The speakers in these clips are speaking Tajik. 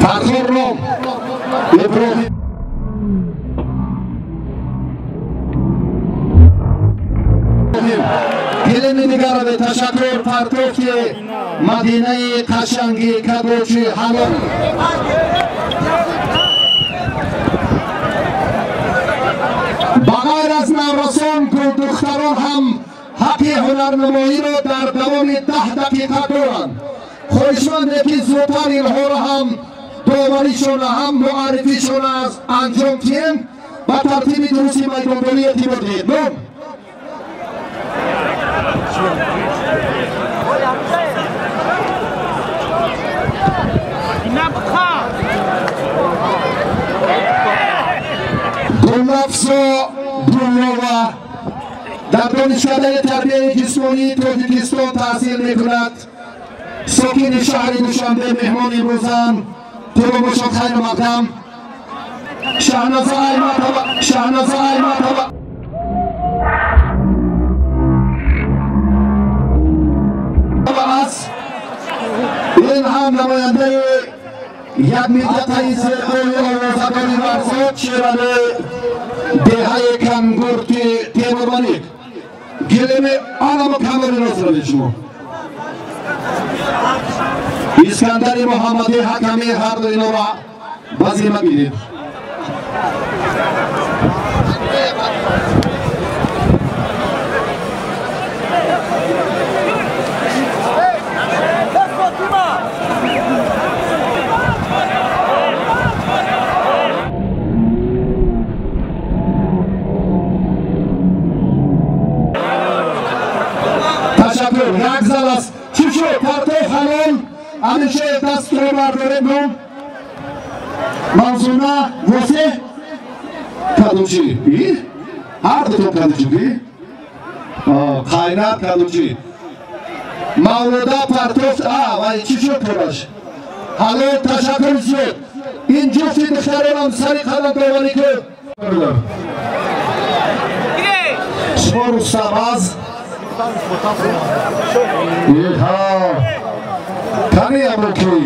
Фархор ном Иброҳим гилеми дигаро ташаккур. Партофти Мадинаи қашанги кадочи ҳалол. Ба ғайр аз наврасон, гулдухтарон ҳам ҳаққи ҳунарнамоиро дар давоми 10 дақиқа доранд. Хоҳишманде ки зудтар инҳоро ҳам доваришона ҳам муаррифишона анҷом диҳем, ба тартиби дурусти майдондорӣ эътибор диҳед. Ном Гулнафсо Гуллова дар донишкадаи тарбияи ҷисмонии Тоҷикистон таҳсил мекунад. Сокини шаҳри Душанбе, меҳмони имрӯзанд. Қурбон бошад, хайру мақдам. Шаҳноза Айматова, Шаҳноза Айматова аз ин ҳам намояндаи як минтақаи зебои овозадори Варзоб, шерали деҳаи Кангурти Темурмалик. Гилеми аламу камоли розиравед шумо. Искандари Муҳаммадӣ ҳаками ҳарду инора ба зимма гирифт. Ташаккур. Як зал аст. Чӣ шуд? Партоф ҳалол. Ҳамеша дастро бардорем. Ном Манзума Восе Кадучи. Ҳар дутон Кадучи. Қайнат Кадучи. Мавлуда партоф. Вай чӣ шуд кораш? Ҳалол. Ташаккур зиёд. Ин ҷуфти духтаронам сари қадам доварӣ кун. Шумо Рустам аз кани амруки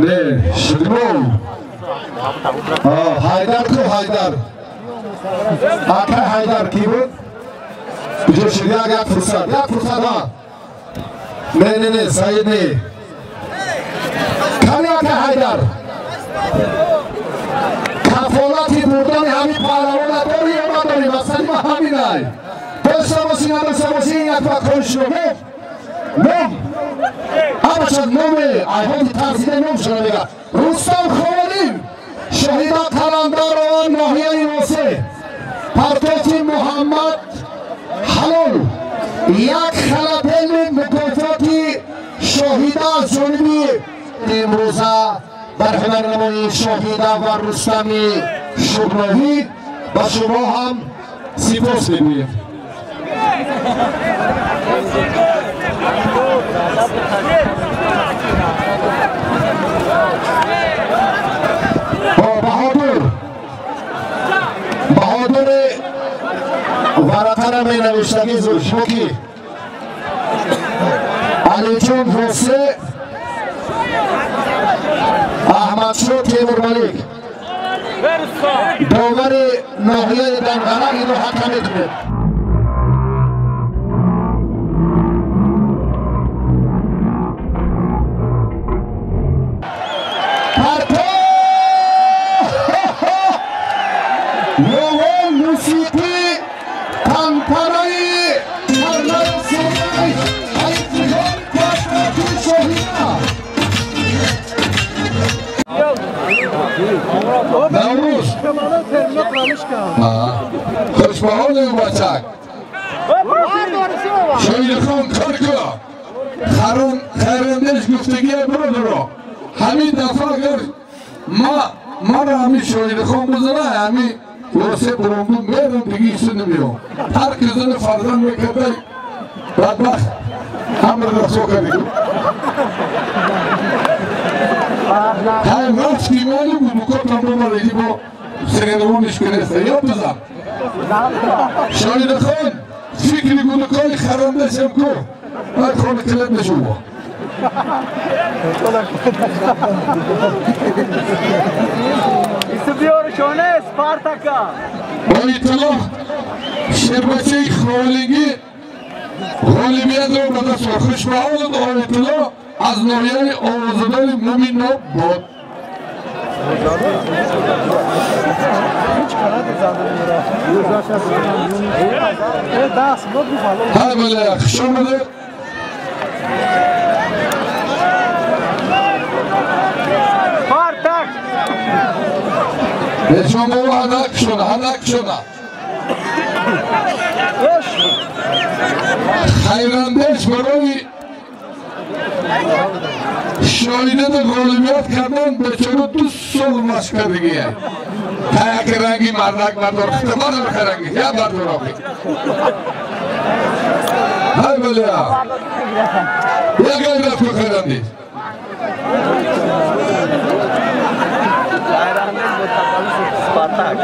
не шудмо Ҳайдар ку Ҳайдар ака Ҳайдар ки буд? Куҷо шуд? Як фурсат, як фурсат. Не не не Саид не. Кани ака Ҳайдар, кафолати бурдани ҳамин паҳлавона дорӣ ё надорӣ? Масъали ма ҳаминай. Дошта бошӣ надошта бошӣ, як вақт хоҳиш ном ҳамашон номе айҳони тарзида номшона мега. Рустам Ховалим, Шоҳида Қаландарова, ноҳияи Восе. Партофи Муҳаммад ҳалол. Як халабели мукофоти Шоҳида аз ҷониби имрӯза дар ҳунарнамоии Шоҳида ва Рустами Шубновӣ ба шумо ҳам сипос мегӯем. Баҳодур, Баҳодури варақара менавиштагӣ зур. Шумо ки? Алиҷон Восе, Аҳмадшо Темурмалик, довари ноҳияи Данғара, ино ҳакам мекунед. Мусиқӣ тантанаи Наврӯз хушбаҳоли бачак Шоҳидахон корко хайрандеш гуфтагия бародаро. Ҳамин дафъа агар мара ҳамин Шоҳидахон бизана, ҳамин Восе буромбуд мерам, диги ҳису намеём. Ҳар ки зани фарзанд мекарда, бадбахт ҳамра расо кардем. Ҳай рафти мани гудукотам бомареди бо сереновониш кунеста ё бизан. Шоҳидахон фикри гудукои харандашам ку вай хони килет мешуво. Бо иттилоъ шербачаи холигӣ ғолибиятро ба даст овард. Хушбаҳолат Оитулло аз ноҳияи Овозадори Муминобод. Ҳай бале, хуш омадед. Бечон бобо ҳанак шуна, ҳанак шуна. Хайрандеш барои шоҳидати ғолибият кардан бечора 2 сол машқ кардагия. Та яке ранги мардак бардор, хита бардор ранги, я бардор охи. Ҳай бале. Я ғайрат ку хайрандеш. Спартак.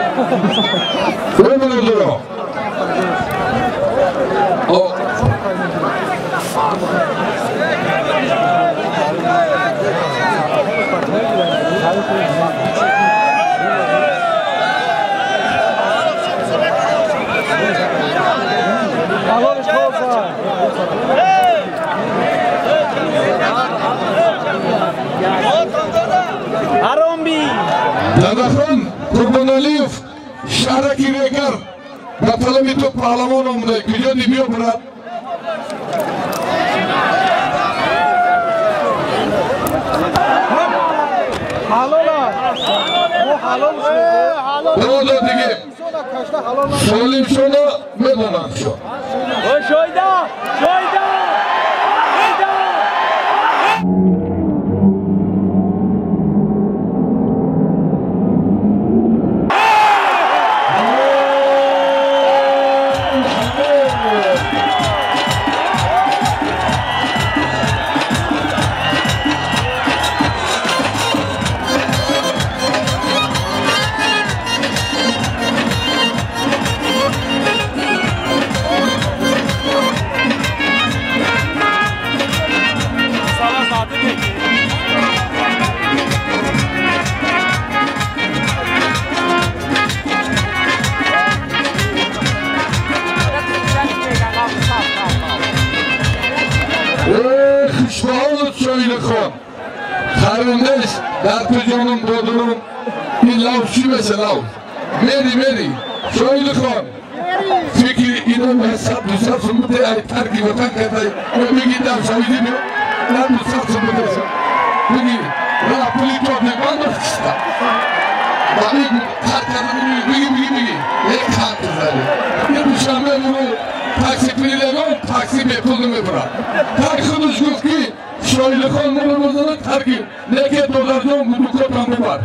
Дадахон Қурбоналиев шаҳраки Регар ба талаби ту паҳлавон омада. Куҷо ди биё брат. Бародар диге солим шуна медонанд шо. Шойда! Шойда! Хайрондеш дар ту ҷонум додурум ин лав чӣ меша лав? Мери мери Шоҳидхон фикри ино 100-200 сум буде ай тарки ватан кардай меги дар шоҳидӣ биё дар 200 сум буде биги ра пули то мебандоф киста ба ин тарк карда биги биги биги як хат зали ин душанбе муру такси пулидагон такси бепул намебурад. Тарк худаш гуфт ки Шоҳидхон моро мезанад тарки неке додарҷон гудукотам бубар.